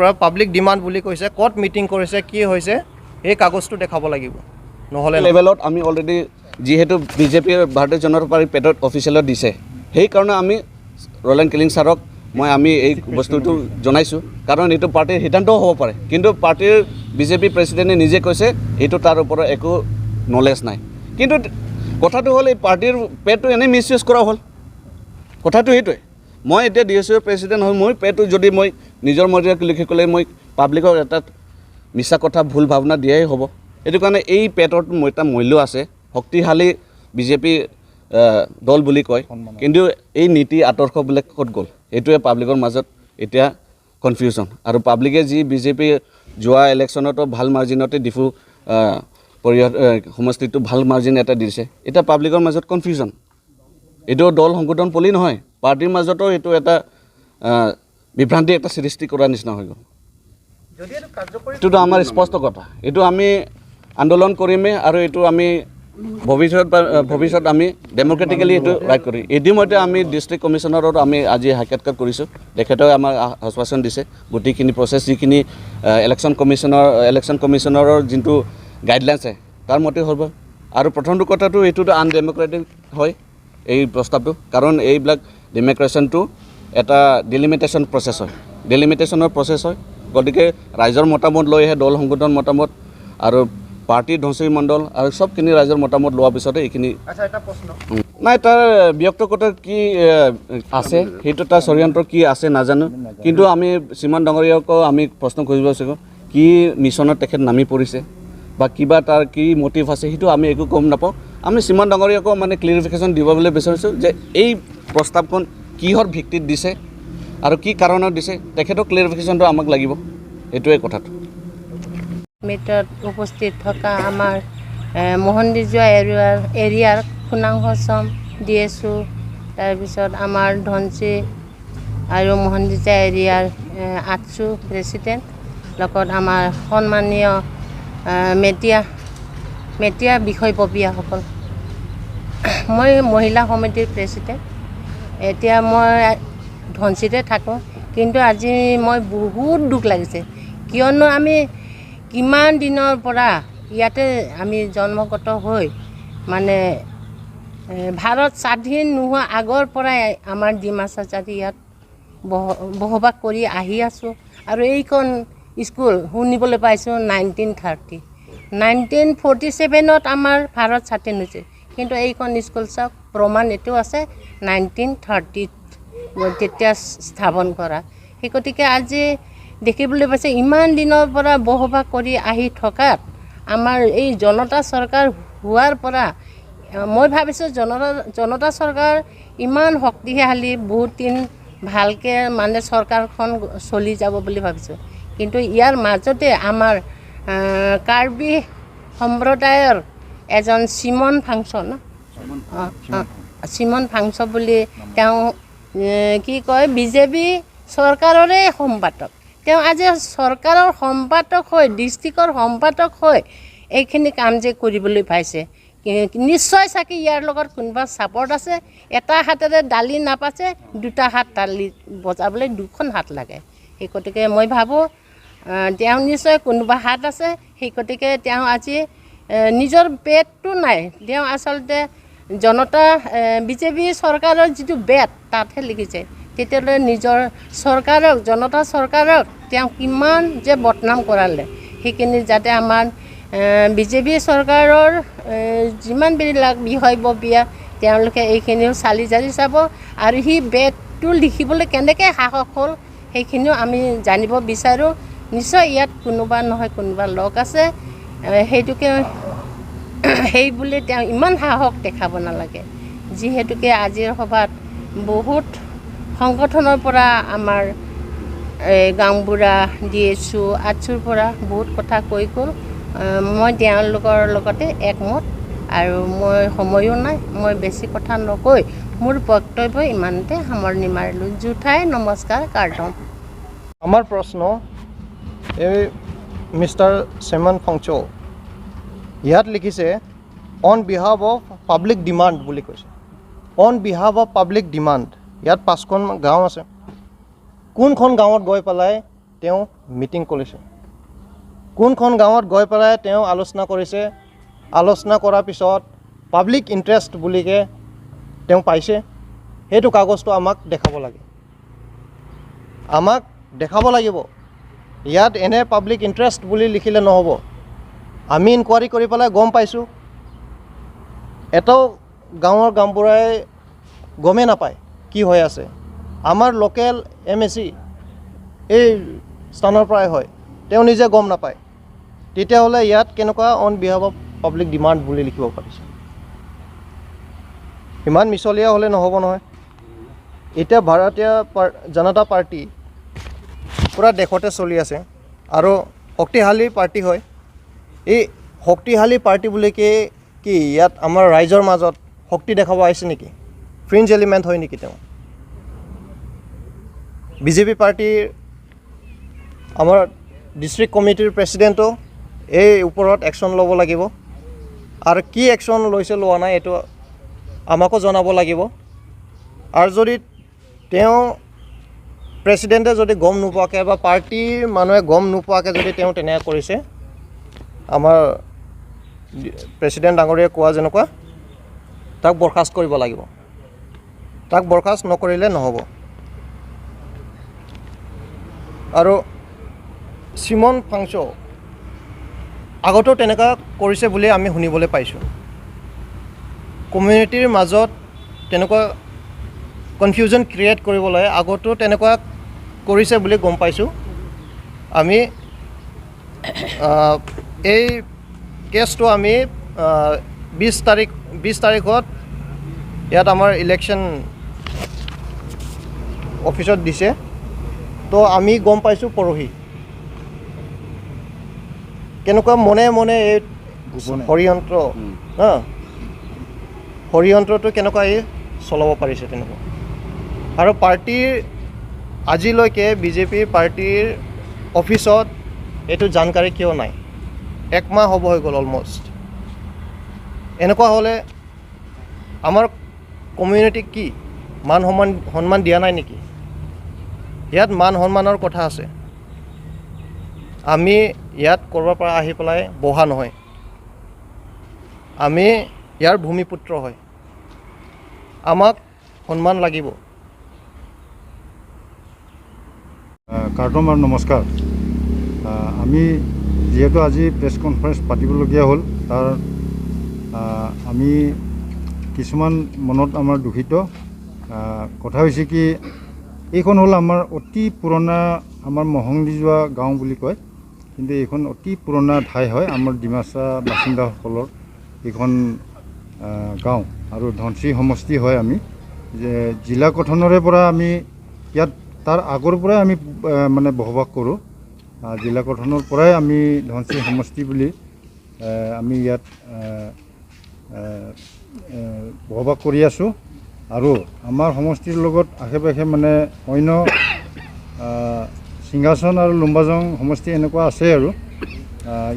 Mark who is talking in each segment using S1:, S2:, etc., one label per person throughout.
S1: পৰা public demand বুলি কৈছে, ক'ত মিটিং কৰিছে, কি হৈছে, এই কাগজটো দেখাব লাগিব, নহ'লে নহ'ব।
S2: লেভেলত আমি অলৰেডি যিহেতু বিজেপিৰ, ভাৰতীয় জনতা পাৰ্টীৰ পেডত অফিচিয়েলত দিছে, সেইকাৰণে আমি ৰলেন কিলিং ছাৰক আমি এই বস্তুটো জনাইছোঁ। কাৰণ এইটো পাৰ্টীৰ সিদ্ধান্তও হ'ব পাৰে, কিন্তু পাৰ্টীৰ বিজেপি প্ৰেচিডেণ্টে নিজে কৈছে এইটো তাৰ ওপৰত একো নলেজ নাই। কিন্তু কথাটো হ'ল, এই পাৰ্টীৰ পেডটো এনেই মিছ ইউজ কৰা হ'ল। কথাটো সেইটোৱে। মই এতিয়া ডি এছ ইউৰ প্ৰেচিডেণ্ট হৈ মই পেডটো যদি মই নিজৰ মৰ্জিত লিখি ক'লে মই পাব্লিকক এটা মিছা কথা, ভুল ভাৱনা দিয়াই হ'ব। সেইটো কাৰণে এই পেডত মই এটা মূল্য আছে। শক্তিশালী বিজেপি দল বুলি কয়, কিন্তু এই নীতি আদৰ্শবিলাক ক'ত গ'ল? সেইটোৱে পাব্লিকৰ মাজত এতিয়া কনফিউজন। আৰু পাব্লিকে যি বিজেপি যোৱা ইলেকশ্যনতো ভাল মাৰ্জিনতে ডিফু পৰিষদ সমষ্টিটো ভাল মাৰ্জিন এটা দিছে, এতিয়া পাব্লিকৰ মাজত কনফিউজন। এইটো দল সংগঠন বুলি নহয়, পাৰ্টীৰ মাজতো এইটো এটা বিভ্ৰান্তি এটা সৃষ্টি কৰাৰ নিচিনা হৈ গ'ল।
S1: যদি এইটো কাৰ্যকৰী
S2: এইটোতো আমাৰ স্পষ্ট কথা, এইটো আমি আন্দোলন কৰিমেই আৰু এইটো আমি ভৱিষ্যত বা ভৱিষ্যত আমি ডেম'ক্ৰেটিকেলি এইটো ৰাইট কৰিম। ইতিমধ্যে আমি ডিষ্ট্ৰিক্ট কমিশ্যনাৰত আমি আজি সাক্ষাৎকাৰ কৰিছোঁ। তেখেতেও আমাক আশ্বাসন দিছে, গোটেইখিনি প্ৰচেছ যিখিনি ইলেকশ্যন কমিশ্যনাৰৰ যোনটো গাইডলাইনছ আছে, তাৰ মতে হ'ব। আৰু প্ৰথমটো কথাটো, এইটোতো আনডেম'ক্ৰেটিক হয় এই প্ৰস্তাৱটো, কাৰণ এইবিলাক ডেম'ক্ৰেশ্যনটো এটা ডিলিমিটেশ্যন প্ৰচেছ হয়, ডিলিমিটেশ্যনৰ প্ৰচেছ হয়। গতিকে ৰাইজৰ মতামত লৈহে, দল সংগঠন মতামত আৰু পাৰ্টীৰ ধনশিৰি মণ্ডল আৰু চবখিনি ৰাইজৰ মতামত লোৱাৰ পিছতে এইখিনি।
S1: আচ্ছা, এটা প্ৰশ্ন।
S2: নাই, তাৰ ব্যক্তিগত কি আছে, সেইটো তাৰ ষড়যন্ত্ৰ কি আছে নাজানো। কিন্তু আমি শ্ৰীমান ডাঙৰীয়াকো আমি প্ৰশ্ন কৰিব বিচাৰোঁ, কি মিছনত তেখেত নামি পৰিছে বা কিবা তাৰ কি মটিভ আছে, সেইটো আমি একো গম নাপাওঁ। আমি শ্ৰীমান ডাঙৰীয়াকো মানে ক্লিয়াৰিফিকেশ্যন দিব বুলি বিচাৰিছোঁ যে এই প্ৰস্তাৱখন কিহৰ ভিত্তিত দিছে আৰু কি কাৰণত দিছে, তেখেতৰ ক্লিয়াৰিফিকেশ্যনটো আমাক লাগিব। সেইটোৱে কথাটো।
S3: মিটত উপস্থিত থকা আমাৰ মোহনদিযোৱা এৰিয়াৰ খুনাং হচম, ডি এছ ইউ, তাৰপিছত আমাৰ ধনচি আৰু মোহনদিজা এৰিয়াৰ আটছু প্ৰেচিডেণ্ট, লগত আমাৰ সন্মানীয় মেটীয়া মেটীয়া বিষয়ববীয়াসকল, মই মহিলা সমিতিৰ প্ৰেচিডেণ্ট। এতিয়া মই ধনচিতে থাকোঁ, কিন্তু আজি মই বহুত দুখ লাগিছে, কিয়নো আমি কিমান দিনৰ পৰা ইয়াতে আমি জন্মগত হৈ মানে ভাৰত স্বাধীন নোহোৱা আগৰ পৰাই আমাৰ ডিমাচা জাতি ইয়াত বসবাস কৰি আহি আছোঁ। আৰু এইখন স্কুল শুনিবলৈ পাইছোঁ 1930, 1947ত আমাৰ ভাৰত স্বাধীন হৈছে, কিন্তু এইখন স্কুল চাওক, প্ৰমাণ এইটো আছে 1930ত তেতিয়া স্থাপন কৰা। সেই গতিকে আজি দেখিবলৈ পাইছে, ইমান দিনৰ পৰা বসবাস কৰি আহি থকাত আমাৰ এই জনতা চৰকাৰ হোৱাৰ পৰা মই ভাবিছোঁ জনতা চৰকাৰ ইমান শক্তিশালী, বহুত দিন ভালকৈ মানে চৰকাৰখন চলি যাব বুলি ভাবিছোঁ। কিন্তু ইয়াৰ মাজতে আমাৰ কাৰ্বি সম্প্ৰদায়ৰ এজন চিমন ফাংচ ন, অঁ, চিমন ফাংচ বুলি তেওঁ কি কয়, বিজেপি চৰকাৰৰে সম্পাদক। তেওঁ আজি চৰকাৰৰ সম্পাদক হৈ, ডিষ্ট্ৰিক্টৰ সম্পাদক হৈ এইখিনি কাম যে কৰিবলৈ পাইছে, নিশ্চয় চাগে ইয়াৰ লগত কোনোবা ছাপৰ্ট আছে। এটা হাতেৰে দালি নাবাজে, দুটা হাত তালি বজাবলৈ দুখন হাত লাগে। সেই গতিকে মই ভাবোঁ তেওঁ নিশ্চয় কোনোবা হাত আছে। সেই গতিকে তেওঁ আজি নিজৰ পেটটো নাই, তেওঁ আচলতে জনতা বিজেপি চৰকাৰৰ যিটো বেট তাতহে লিখিছে। তেতিয়াহ'লে নিজৰ চৰকাৰক, জনতা চৰকাৰক তেওঁ কিমান যে বদনাম কৰালে, সেইখিনি যাতে আমাৰ বিজেপি চৰকাৰৰ যিমানবিলাক বিষয়ববীয়া, তেওঁলোকে এইখিনিও চালি জাৰি চাব আৰু সি বেটটো লিখিবলৈ কেনেকৈ সাহস হ'ল, সেইখিনিও আমি জানিব বিচাৰোঁ। নিশ্চয় ইয়াত কোনোবা নহয় কোনোবা লগ আছে। সেইটোকে সেই বুলি তেওঁ ইমান সাহস দেখাব নালাগে। যিহেতুকে আজিৰ সভাত বহুত সংগঠনৰ পৰা, আমাৰ এই গাঁওবুঢ়া, ডি এছ ইউ, আটছুৰ পৰা বহুত কথা কৈ গ'ল। মই তেওঁলোকৰ লগতে একমত আৰু মই সময়ো নাই, মই বেছি কথা নকৈ মোৰ বক্তব্য ইমানতে সামৰণি মাৰিলোঁ। জোঠাই নমস্কাৰ কাৰ্ডম।
S1: আমাৰ প্ৰশ্ন, এই মিষ্টাৰ চেমন ফাংচ ইয়াত লিখিছে "on behalf of public demand" বুলি কৈছে। On behalf of public demand, ইয়াত পাঁচখন গাঁও আছে। কোনখন গাঁৱত গৈ পেলাই তেওঁ মিটিং কৰিছে, কোনখন গাঁৱত গৈ পেলাই তেওঁ আলোচনা কৰিছে, আলোচনা কৰাৰ পিছত পাব্লিক ইণ্টাৰেষ্ট বুলিকে তেওঁ পাইছে, সেইটো কাগজটো আমাক দেখাব লাগে, আমাক দেখাব লাগিব। ইয়াত এনে পাব্লিক ইণ্টাৰেষ্ট বুলি লিখিলে নহ'ব। আমি ইনকুৱাৰী কৰি পেলাই গম পাইছোঁ, এটাও গাঁৱৰ গাঁওবুঢ়াই গমেই নাপায় কি হৈ আছে। আমাৰ লোকেল MAC এই স্থানৰ পৰাই হয়, তেওঁ নিজে গম নাপায়। তেতিয়াহ'লে ইয়াত কেনেকুৱা on behalf of public demand বুলি লিখিব পাৰিছে? ইমান মিছলীয়া হ'লে নহ'ব নহয়। এতিয়া ভাৰতীয় জনতা পাৰ্টি পূৰা দেশতে চলি আছে আৰু শক্তিশালী পাৰ্টি হয়। এই শক্তিশালী পাৰ্টি বুলি কি কি ইয়াত আমাৰ ৰাইজৰ মাজত শক্তি দেখাব আহিছে নেকি? ফ্ৰিঞ্জ এলিমেণ্ট হয় নেকি তেওঁ? বিজেপি পাৰ্টীৰ আমাৰ ডিষ্ট্ৰিক্ট কমিটিৰ প্ৰেচিডেণ্টো এই ওপৰত একশ্যন ল'ব লাগিব। আৰু কি একশ্যন লৈছে লোৱা নাই এইটো আমাকো জনাব লাগিব। আৰু যদি তেওঁ প্ৰেচিডেণ্টে যদি গম নোপোৱাকৈ বা পাৰ্টীৰ মানুহে গম নোপোৱাকৈ যদি তেওঁ তেনেকৈ কৰিছে, আমাৰ প্ৰেচিডেণ্ট ডাঙৰীয়াই কোৱা যেনেকুৱা তাক বৰ্খাস্ত কৰিব লাগিব। তাক বৰ্খাস্ত নকৰিলে নহ'ব। আৰু চিমন ফাংচ আগতেও তেনেকুৱা কৰিছে বুলি আমি শুনিবলৈ পাইছোঁ। কমিউনিটিৰ মাজত তেনেকুৱা কনফিউজন ক্ৰিয়েট কৰিবলৈ আগতেও তেনেকুৱা কৰিছে বুলি গম পাইছোঁ। আমি এই কেছটো আমি 20 তাৰিখত ইয়াত আমাৰ ইলেকশ্যন অফিচত দিছে, তো আমি গম পাইছোঁ পৰহি। কেনেকুৱা মনে মনে এই ষড়যন্ত্ৰ, ষড়যন্ত্ৰটো কেনেকুৱা এই চলাব পাৰিছে তেনেকুৱা। আৰু পাৰ্টীৰ আজিলৈকে বিজেপি পাৰ্টীৰ অফিচত এইটো জানকাৰী কিয় নাই? এক মাহ হ'ব হৈ গ'ল অলমষ্ট। এনেকুৱা হ'লে আমাৰ কমিউনিটিক কি মান সন্মান দিয়া নাই নেকি? ইয়াত মান সন্মানৰ কথা আছে। আমি ইয়াত ক'ৰবাৰ পৰা আহি পেলাই বহা নহয়, আমি ইয়াৰ ভূমিপুত্ৰ হয়, আমাক সন্মান লাগিব।
S4: কাৰ্টমাৰ নমস্কাৰ। আমি যিহেতু আজি প্ৰেছ কনফাৰেঞ্চ পাতিবলগীয়া হ'ল, তাৰ আমি কিছুমান মনত আমাৰ দুখিত কথা হৈছে কি, এইখন হ'ল আমাৰ অতি পুৰণা, আমাৰ মহংদি যোৱা গাঁও বুলি কয়, কিন্তু এইখন অতি পুৰণা ঠাই হয় আমাৰ ডিমাচা বাসিন্দাসকলৰ এইখন গাঁও আৰু ধনশিৰি সমষ্টি হয়। আমি যে জিলা গঠনৰে পৰা আমি ইয়াত তাৰ আগৰ পৰাই আমি মানে বসবাস কৰোঁ। জিলা গঠনৰ পৰাই আমি ধনশিৰি সমষ্টি বুলি আমি ইয়াত বসবাস কৰি আছোঁ। আৰু আমাৰ সমষ্টিৰ লগত আশে পাশে মানে অন্য সিংহাসন আৰু লুম্বাজং সমষ্টি এনেকুৱা আছে। আৰু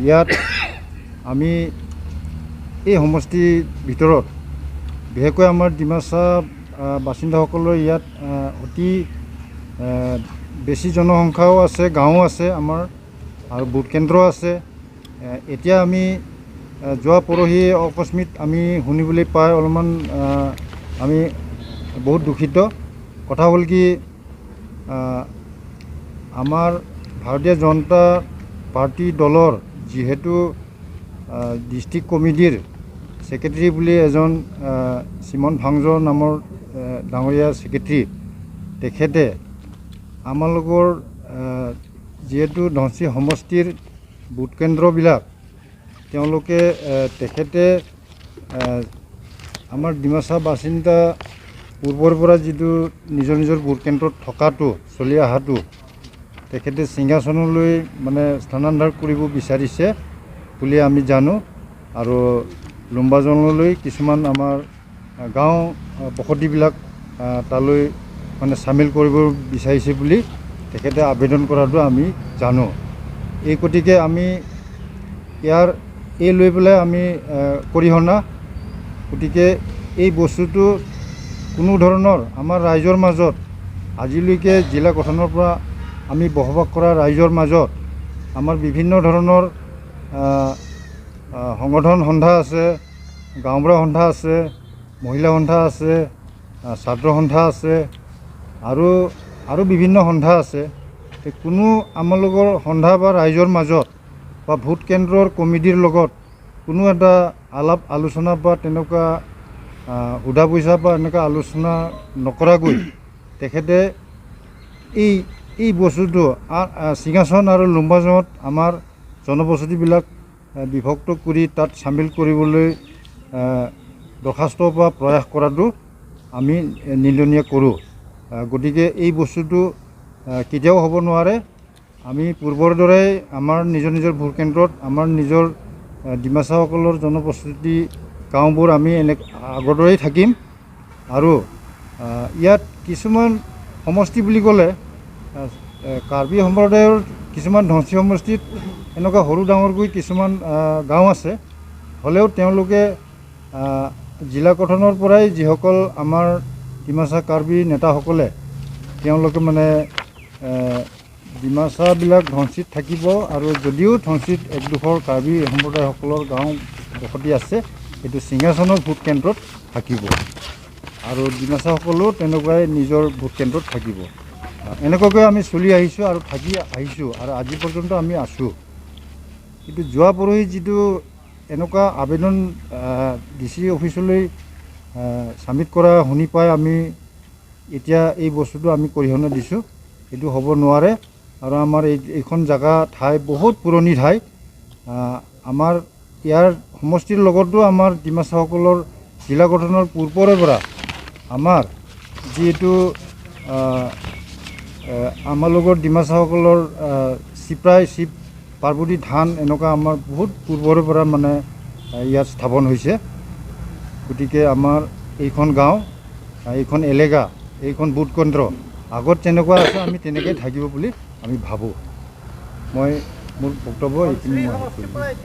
S4: ইয়াত আমি এই সমষ্টিৰ ভিতৰত বিশেষকৈ আমাৰ ডিমাচা বাসিন্দাসকলৰ ইয়াত অতি বেছি জনসংখ্যাও আছে, গাঁও আছে আমাৰ, আৰু ভোট কেন্দ্ৰ আছে। এতিয়া আমি যোৱা পৰহি অকস্মিত আমি শুনিবলৈ পাই অলপমান আমি বহুত দুখিত। কথা হ'ল কি, আমাৰ ভাৰতীয় জনতা পাৰ্টী দলৰ যিহেতু ডিষ্ট্ৰিক্ট কমিটিৰ ছেক্ৰেটেৰী বুলি এজন চিমন ভাংজ নামৰ ডাঙৰীয়া ছেক্ৰেটেৰী, তেখেতে আমালোকৰ যিহেতু ধনশিৰি সমষ্টিৰ ভোট কেন্দ্ৰবিলাক তেওঁলোকে তেখেতে আমাৰ ডিমাচা বাসিন্দা পূৰ্বৰ পৰা যিটো নিজৰ নিজৰ ভোট কেন্দ্ৰত থকাটো চলি অহাটো তেখেতে সিংহাসনলৈ মানে স্থানান্তৰ কৰিব বিচাৰিছে বুলি আমি জানো। আৰু লুম্বাজনলৈ কিছুমান আমাৰ গাঁও বসতিবিলাক তালৈ মানে চামিল কৰিব বিচাৰিছে বুলি তেখেতে আবেদন কৰাটো আমি জানো। এই গতিকে আমি ইয়াৰ এই লৈ পেলাই আমি গৰিহণা, গতিকে এই বস্তুটো কোনো ধৰণৰ আমাৰ ৰাইজৰ মাজত আজিলৈকে জিলা গঠনৰ পৰা আমি বসবাস কৰা ৰাইজৰ মাজত আমাৰ বিভিন্ন ধৰণৰ সংগঠন সন্থা আছে, গাঁওবুঢ়া সন্থা আছে, মহিলা সন্থা আছে, ছাত্ৰ সন্থা আছে আৰু আৰু বিভিন্ন সন্থা আছে। কোনো আমালোকৰ সন্থা বা ৰাইজৰ মাজত বা ভোট কেন্দ্ৰৰ কমিটিৰ লগত কোনো এটা আলাপ আলোচনা বা তেনেকুৱা সোধা পইচা বা এনেকুৱা আলোচনা নকৰাকৈ তেখেতে এই এই বস্তুটো সিংহাসন আৰু লুম্বাজঙত আমাৰ জনবসতিবিলাক বিভক্ত কৰি তাত চামিল কৰিবলৈ দৰ্খাস্ত বা প্ৰয়াস কৰাটো আমি নিন্দনীয় কৰোঁ। গতিকে এই বস্তুটো কেতিয়াও হ'ব নোৱাৰে। আমি পূৰ্বৰ দৰেই আমাৰ নিজৰ নিজৰ ভোট কেন্দ্ৰত আমাৰ নিজৰ ডিমাচাসকলৰ জনবসতি গাঁওবোৰ আমি এনে আগৰ দৰেই থাকিম। আৰু ইয়াত কিছুমান সমষ্টি বুলি ক'লে কাৰ্বি সম্প্ৰদায়ৰ কিছুমান ধনশিৰি সমষ্টিত এনেকুৱা সৰু ডাঙৰকৈ কিছুমান গাঁও আছে, হ'লেও তেওঁলোকে জিলা গঠনৰ পৰাই যিসকল আমাৰ ডিমাচা কাৰ্বি নেতাসকলে তেওঁলোকে মানে ডিমাচাবিলাক ধনশিৰিত থাকিব আৰু যদিও ধনশিৰিত এক দুখৰ কাৰ্বি সম্প্ৰদায়সকলৰ গাঁও বসতি আছে, সেইটো সিংহাসনৰ ভোট কেন্দ্ৰত থাকিব আৰু ডিমাচাসকলেও তেনেকুৱাই নিজৰ ভোট কেন্দ্ৰত থাকিব। এনেকুৱাকৈ আমি চলি আহিছোঁ আৰু থাকি আহিছোঁ আৰু আজি পৰ্যন্ত আমি আছোঁ। কিন্তু যোৱা পৰহি যিটো এনেকুৱা আবেদন ডি চি অফিচলৈ ছাবমিট কৰা শুনি পাই আমি এতিয়া এই বস্তুটো আমি গৰিহণা দিছোঁ, এইটো হ'ব নোৱাৰে। আৰু আমাৰ এইখন জেগা ঠাই বহুত পুৰণি ঠাই, আমাৰ ইয়াৰ সমষ্টিৰ লগতো আমাৰ ডিমাচাসকলৰ জিলা গঠনৰ পূৰ্বৰে পৰা আমাৰ যিহেতু আমাৰ লগত ডিমাচাসকলৰ চিপ্ৰাই শিৱ পাৰ্বতী থান এনেকুৱা আমাৰ বহুত পূৰ্বৰে পৰা মানে ইয়াত স্থাপন হৈছে। গতিকে আমাৰ এইখন গাঁও, এইখন এলেকা, এইখন ভোট কেন্দ্ৰ আগত যেনেকুৱা আছে আমি তেনেকৈ থাকিব বুলি আমি ভাবোঁ। মই মোৰ বক্তব্য এইখিনি মই শেষ কৰিলোঁ।